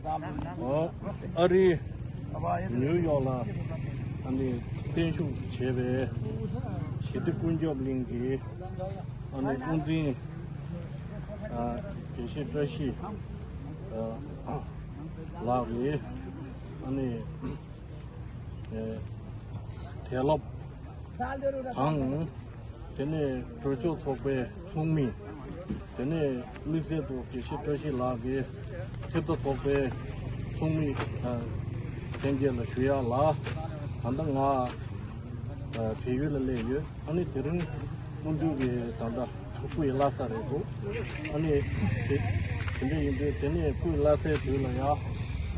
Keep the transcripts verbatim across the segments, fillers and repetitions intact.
ཨ་རི་ནིའུ་ཡོག་ལ་ཨ་ནི་བརྟན་བཞུགས་བྱས་པའི་ཞི་བདེ་ཀུན་ཁྱབ་གླིང་གི་ཨ་ནི་དབུ་འཛིན་ཨ་དགེ་བཤེས་བཀྲ་ཤིས་ཨ་ལགས་ཀྱིས་ཨ་ནི་ཨེ་དེ་ལབ་དང་། དེ་ནས་གྲོས་ཚོགས་ཚོགས་པའི་ཚོགས་མི། དེ་ནས་དམིགས་བསལ་དུ་དགེ་བཤེས་བཀྲ་ཤིས་ལགས་ཀྱིས་ཐེབས་རྩ་ཚོགས་པའི་ཚོགས་མི་ལྷན་རྒྱས་ལ་ཞུ་ཡག་ལ། ད་ལྟ་ང་བལ་ཡུལ་ལ་སླེབས་ཡོད། ཨ་ནི་དེ་རིང་སྐུ་མདུན་གྱི་ད་ལྟ་སྐུ་ཡི་བླ་གཟའ་རེད་འདུག་ཨ་ནི་དེ་དེ་འདྲ་ཡིན་དུས་དེ་ནས་སྐུ་ཡི་བླ་གཟའི་དུས་ལ་ཡ་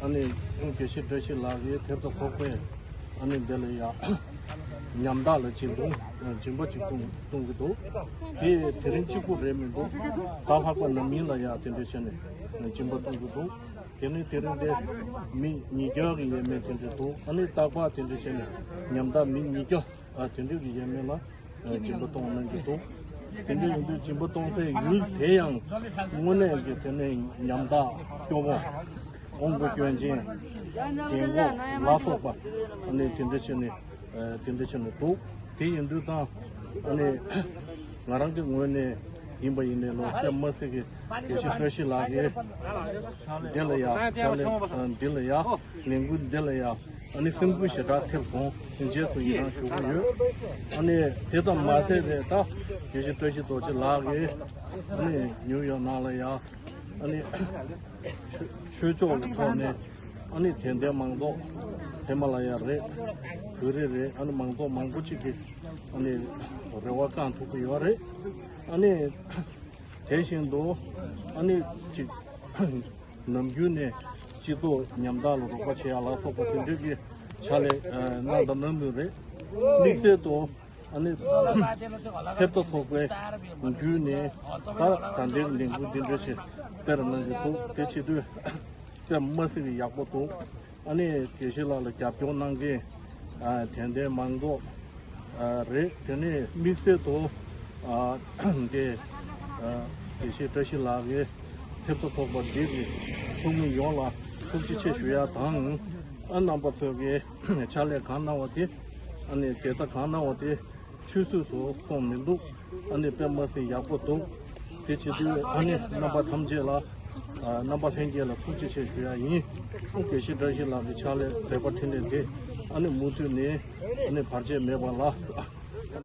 ཨ་ནི་དགེ་བཤེས་བཀྲ་ཤིས་ལགས་ཀྱིས་ཐེབས་རྩ་ཚོགས་པའི་ཨ་ནི་འདི་ལ་ཡ་ཉམ་ཐག་ལ་སྦྱིན་གཏོང་སྦྱིན་པ་ཅིག་གཏོང་གཏོང་གི་འདུག་དེ་དེ་རིང་གཅིག་པུ་རེད་མི་འདུག་ད་ལྷག་པ་ནམ་ཡིན་ལ་ཡ་དེ་འདྲ་བྱས་ནས་སྦྱིན་པ་གཏོང་གི་འདུག་དེ་ནས་དེ་རིང་དེ་མི་ཉིས་བརྒྱ་གི་ཡས་མས་དེ་འདྲ་འདུག་ཨ་ནི་རྟག་པར་དེ་འདྲ་བྱས་ནས་ཉམ་ཐག་མི་ཉིས་བརྒྱ་ཨ་དེ་འདྲ་གི་ཡས་མས་ལ་སྦྱིན་པ་གཏོང་གནང་གི་འདུག་དེ་འདྲ་ཡིན་དུས་སྦྱིན་པ་གཏོང་སའི་ཡུལ་དེ་ཡང་དངོས་གནས་ཀྱི་དེ་ནས་ཉམ་ཐག་སྐྱོ་བོ། དབང་པོ་སྐྱོན་ཅན། རྒན་གོག་ལ་སོགས་པ་ཨ་ནི་དེ་འདྲ་བྱས་ནས་ཨ་དེ་འདྲ་བྱས་ནས་འདུག་དེ་ཡིན་དུས་ད་ཨ་ནི་ང་རང་གི་ངོས་ནས་ཡིན་པ་ཡིན་ནའི་ལོ་སེ་མ་སེ་གི་དགེ་བཤེས་བཀྲ་ཤིས་ལགས་ཀྱིས་འདི་ལ་ཡ་ཕྱག་ལས་འདི་ལ་ཡ་ལས་འགུལ་འདི་ལ་ཡ་ཨ་ནི་སེམས་འགུལ་ཞེ་དྲག་ཐེབས་སོང་། དེ་རྗེས་སུ་ཡི་རང་ཞུ་གི་ཡོད། ཨ་ནི་དེ་ཙམ་མ་ཟད་པའི་ད་དགེ་བཤེས་བཀྲ་ཤིས་རྡོ་རྗེ་ལགས་ཀྱིས་ཨ་ནི་ནིའུ་ཡོག་ནང་ལ་ཡ་ཨ་ནི་ཆོས་ཆོས་ཕྱོགས་ཀྱི་ཐོག་ནས་ཨ་ནི་དད་ལྡན་མང་ཚོགས་ཧི་མ་ལ་ཡ་རེད། བོད་རིགས་རེད། ཨ་ནི་མང་ཚོགས་མང་པོ་ཅིག་གིས་ཨ་ནི་རེ་བ་བསྐང་ཐུབ་ཀྱི་ཡོད་རེད། ཨ་ནི་དེ་བཞིན་དུ་ཨ་ནི་ཅིག་ནམ་རྒྱུན་ནས་སྤྱི་ཚོགས་ཉམ་ཐག་ལ་རོགས་པ་བྱེད་ཡ་ལ་སོགས་པ་དེ་འདྲའི་གི་ཕྱག་ལས་གནང་དང་གནང་མུས་རེད། དམིགས་བསལ་དུ་ཨ་ནི་ཐེབས་རྩ་ཚོགས་པའི་བརྒྱུད་ནས་ད་ད་ལྟའི་ལས་འགུལ་འདི་འདྲ་ཞིག་སྤེལ་གནང་གི་འདུག་དེ་བྱེད་དུས་དཔེ་མ་སྲིད་པའི་ཡག་པོ་འདུག་ཨ་ནི་དགེ་བཤེས་ལགས་ལ་རྒྱབ་སྐྱོར་གནང་མཁན་ཨ་དད་ལྡན་མང་ཚོགས་ཨ་རེད། དེ་ནས་དམིགས་བསལ་དུ་ཨ་འདི་ཨ་དགེ་བཤེས་བཀྲ་ཤིས་ལགས་ཀྱིས་ཐེབས་རྩ་ཚོགས་པ་འདི་གི་ཚོགས་མི་ཡོངས་ལ་ཐུགས་རྗེ་ཆེ་ཞུ་ཡ་དང་། ཨ་རྣམ་པ་ཚོ་གིས་ཕྱག་ལས་གང་གནང་བ་དེ་ཨ་ནི་དགེ་རྩ་གང་གནང་བ་དེ་ཆུད་ཟོས་སུ་སོང་མི་འདུག་ཨ་ནི་དཔེ་མ་སྲིད་ཡག་པོ་འདུག་དེ་བྱེད་དུས་ཨ་ནི་རྣམ་པ་ཐམས་ཅད་ལ་ཨ་རྣམ་པ་ལྷན་རྒྱས་ལ་ཐུགས་རྗེ་ཆེ་ཞུ་ཡ་ཡིན། དགེ་བཤེས་བཀྲ་ཤིས་ལགས་ཀྱི་ཕྱག་ལས་མཛད་པ་འཕྲིན་ལས་དེ་ཨ་ནི་མུ་མཐུད་ནས་ཨ་ནི་བར་ཆད་མེད་པ་ལ།